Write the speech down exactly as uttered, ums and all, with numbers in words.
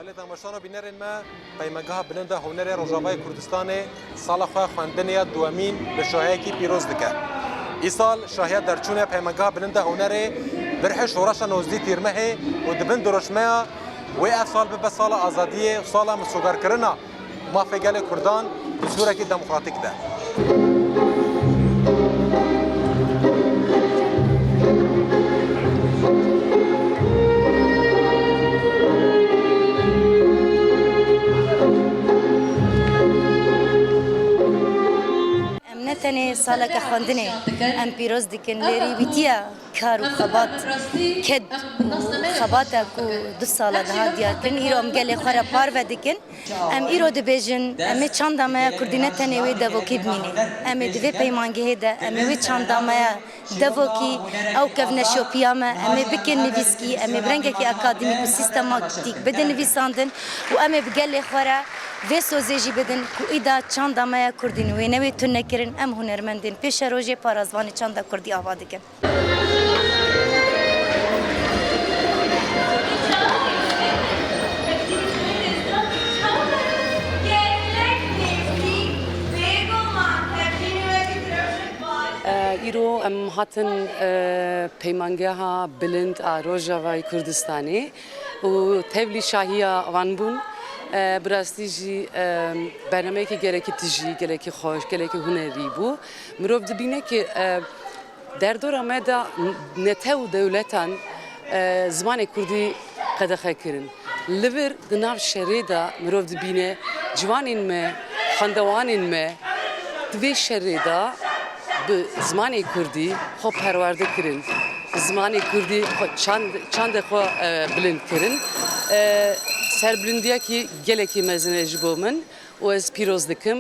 Gelê temaşevan û bînerên me, Peymangeha Bilind a Hunerê Rojavayê Kurdistanê sala xwe xwendinê ya duwemîn bi şahiyekî pîroz dike. Îsal şahiya derçûnê Peymangeha Bilind a Hunerê bi rihê şoreşa nozdî Tîrmehê û di bin dirojmeya wê ev sal bibe sala azadiyê û sala misogerkirina mafê gelê Kurdan di sûrekî demokratîk de. Em ne tenê saleke xwendinê em pîroz dikin, lê rêwîtiya kar û xebat, ked û xebata ku du sala de hat diyarkirin, îro em gelê xwe re parve dikin. Em îro dibêjin, em ê çanda me ya kurdî ne tenê wê devokî bimîne. Em ê di vê peymangehê de, em ê wê çanda me ya devokî, ew kevneşopiya me, em ê bikin nivîskî, em ê bi rengekî akademîk û sîstematîk bidin nivîsandin û em ê bi gelê xwe re vê sozê jî bidin ku îda çanda me ya kurdî wê newê tune kirin, em hunermendên pêşerojê parastvanê çanda kurdî ava dikin. E, îro em hatin, e, Peymangeha Bilind a Rojavayê Kurdistanê û tevlî şahiya wan bûn. E, bi rastî jî, e, bernameyekî gelekî tijî, gelekî xweş, gelekî hunerî bû. Mirov dibîne ki, e, Derdora me de netew û dewletan, e, zimanê kurdî qedexe kirin. Li vir di nav şerê de mirov dibîne ciwanên me, xwendewanên me di vê şerê de bi zimanê kurdî xwe perwerde kirin. Bi zimanê kurdî xwe çand, çandê xwe, e, bilind kirin. E, serbilindiyekî gelekî mezin e ji bo min. û ez pîroz dikim.